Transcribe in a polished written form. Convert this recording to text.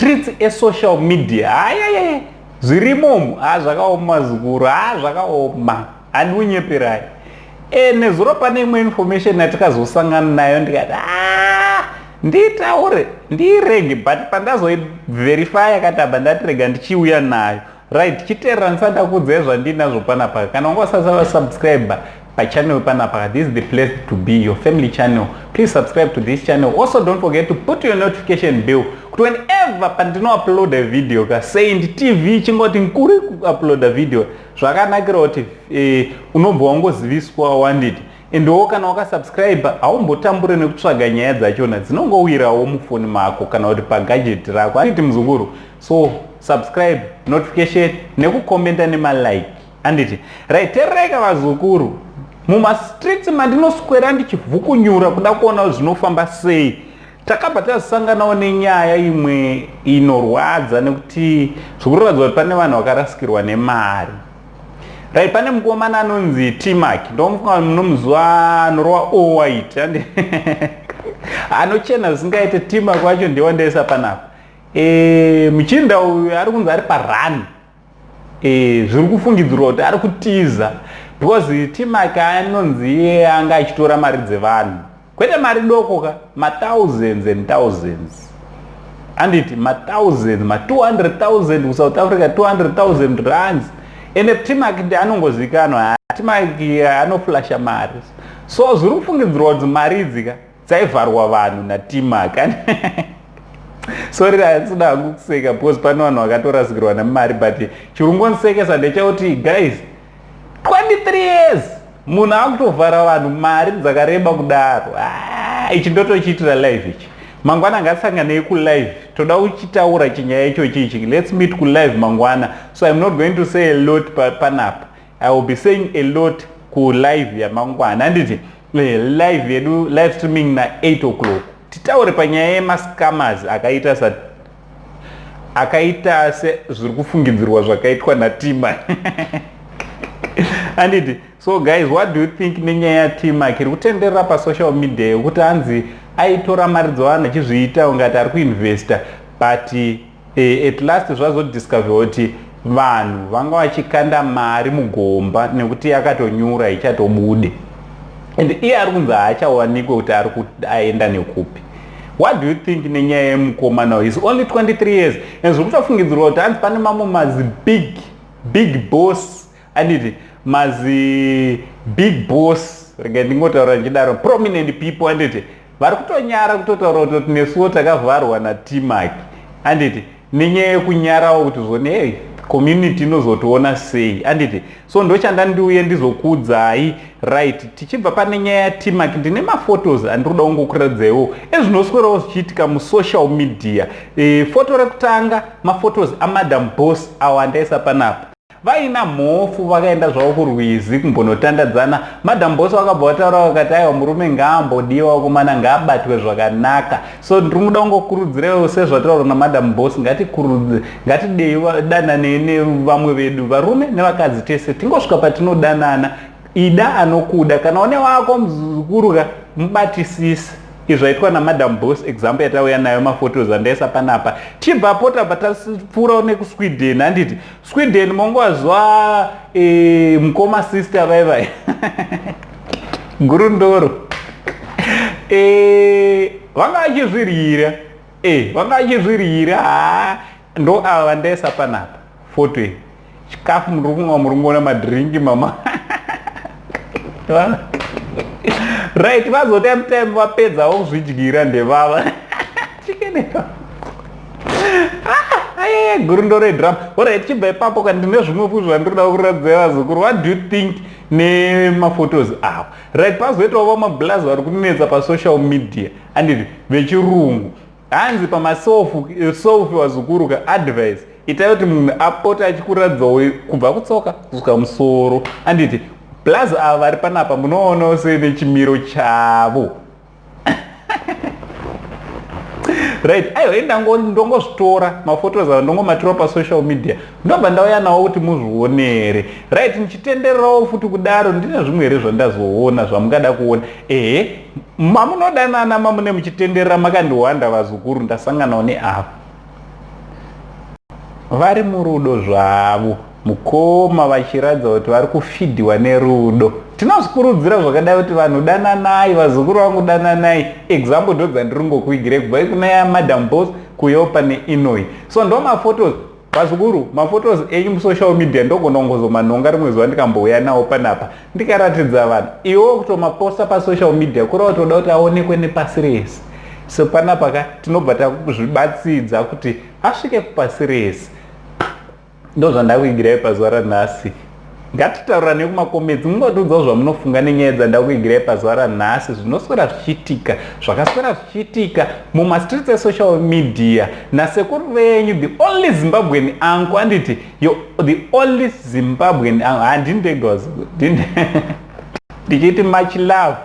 Mumastreets esocial media, hayayaya, zvirimomu. Ha, zvakaoma zukuru, ha, zvakaoma, handiunyeperai. Nezuro pane imwe information yatikazosangana nayo, ndikati a nditaure ndiirege, but pandazoiverifya kataba ndati rega ndichiuya nayo. Right, chiteerera ndisati ndakuudzai zvandinazvo panapa. Kana wanga usati wasubscribe pachannel panapa, this is the place to be, your family channel. Please subscribe to this channel. Also, don't forget to put your notification bell kuti whenever pandinoupload a video ka, Saint TV chingoti nkuri kuuploada video, zvakanakira kuti unobva wangoziviswa wanditi. Endewo kana wakasubscribe, haumbotambure nekutsvaga nyaya dzachona, dzinongowirawo mufoni mako kana kuti pagadget rako, anditi muzukuru? So subscribe, notification, nekukomenta nemalike, anditi? Right, tereka vazukuru, mumastreets mandinoswera ndichivhukunyura kuda kuona zvinofamba sei, takabva tazosanganawo nenyaya imwe inorwadza, nekuti zvikuratidza kuti pane vanhu vakarasikirwa nemari. Right, pane mukomana anonzi Tmark, ndomufunga munomuzuva, anorova all white, anochena zvisingaite. Tmark wacho ndewandaisa panapa. Muchinda uyu ari kunzi ari parun. Zviri kufungidzirwa kuti ari kutiza because Tmark anonzi iye anga achitora mari dzevanhu, kwete mari doko ka, mathousands and thousands, anditi? Mathousands, ma200 000 kuSouth Africa, 200 000 rands. Ende Tmark ndi anongozikanwa, Tmark anoflasha mari. So zviri kufungidzirwa kuti mari idzi ka dzaivharwa vanhu naTmark. Sorry, handisida hangu kuseka because pane vanhu vakatorasikirwa nemari, but chirungondisekesa ndechekuti, guys, 23 years munhu akutovhara vanhu mari dzakareba kudaro. Ah, ichi ndotochiitira live ichi mangwana. Ngatisanganei kulive, toda kuchitaura chinyaya ichochi ichi. Let's meet kulive mangwana. So I'm not going to say a lot panapa. I will be saying a lot kulive yamangwana, handiti? Live yedu, live streaming na8 o'clock, titaure panyaya yemascammers akaita sa akaita sezviri kufungidzirwa zvakaitwa naTmark, handiti? So guys, what do you think nenyaya yaTmark iri kutenderera pasocial media, yekuti hanzi aitora mari dzevanhu achizviita ungati ari kuinvesta, but at last zvazodiscover kuti vanhu vanga vachikanda mari mugomba nekuti yakatonyura ichatobude, and iye ari kunzi haachawanikwe kuti ari aenda nekupi? What do you think nenyaya yemukomana? Is only 23 years and zviri kutofungidzirwa kuti hanzi pane mamwe mazi big big boss, anditi? Mazi big boss, rega ndingotaura ndichidaro, prominent people, anditi, vari kutonyara kutotaura kutoti nesuwo takavharwa naTmark, anditi? Nenyaya yekunyarawo kuti zvone, hey, community inozotiona sei, anditi? So ndochanda ndiuye ndizokuudzai. Right, tichibva pane nyaya yaTmark, ndine maphotos andiri kuda kungokuratidzaiwo ezvinoswerawo zvichiitika musocial media. Foto rekutanga, maphotos aMadam Boss awo andaisa panapa, vaina Mhofu, vakaenda zvavo kurwizi kumbonotandadzana. Madam Boss vakabva vataura vakati, "Aiwa, murume ngaambodiwa komana, ngaabatwe zvakanaka." So ndiri kuda kungokurudzirawo sezvataurwa naMadam Boss, ngatidei dananei nevamwe vedu, varume nevakadzi tese, tingosvika patinodanana. Ida anokuda. Kana une wako muzukuru ka, mubatisise. Izvaitwa naMadam Boss, example yatauya nayo, maphotos andaisa panapa. Tibvapo tabva tapfuurawo nekuSweden, handiti? Sweden mongwazwa mukoma sister vaivai Gurundoro, vanga vachizviryira, vanga vachizviryira. Ha, ndo ava vandaisa panapa, foto iyi, chikafu muri kumwa, muri kungoona madhiringi mama. Right, vazotime time vapedzawo kuzvidyira, ndevava chikenero ayaya, Gurundoro yedrama. Alright, chibva ipapo kana ndine zvimwe futi zvandinoda kuratidzai vazukuru. What do you think nemaphotos avo? Right, pazoitawo vamablazi vari kunetsa pasocial media, anditi, vechirungu, hanzi pamaselfie, vazukuru ka, advice itai kuti munhu apote achikuratidzawo kubva kutsoka kusvika musoro, anditi? Plus ava vari panapa, munoonawo sei nechimiro chavo? Right, aiwa, ndongozvitora maphotos ava, ndongomatora pasocial media, ndobva ndauya nawo kuti muzvionere. Right, ndichitendererawo futi kudaro, ndine zvimwe here zvandazoona zvamungada kuona? Ehe, mamunodanana, mamune muchitenderera makandiwanda vazukuru, ndasanganawo neava. Vari murudo zvavo mukoma, vachiratidza kuti vari kufidhiwa nerudo. Tinozvikurudzira zvakadai kuti vanhu dananai, vazukuru vangu dananai. Example ndo dzandiri ngokuigirei kubva kuna yaMadam Boss kuyawo pane inoi. So ndo maphotos, vazukuru, maphotos enyu musocial media. Ndogona kungozomanhonga rimwe zuva, ndikambouya nawo panapa ndikaratidza vanhu. Iwo kutomaposta pasocial media kureva kuti oda kuti aonekwe nepasi rese. So panapa ka tinobva takuzvibatsidza kuti asvike kupasi rese. Ndo zvandakuigirai pazuva ranhasi. Ngatitaura nekumacomments, mungotiudzawo zvamunofunga nenyaya dzandakuigirai pazuva ranhasi, zvinoswera zvichiitika, zvakaswera zvichiitika mumastreets esocial media nasekuru venyu, the only Zimbabwean uncle. Anditi yo the only Zimbabwean uncle? Handindega, ndichiti much love.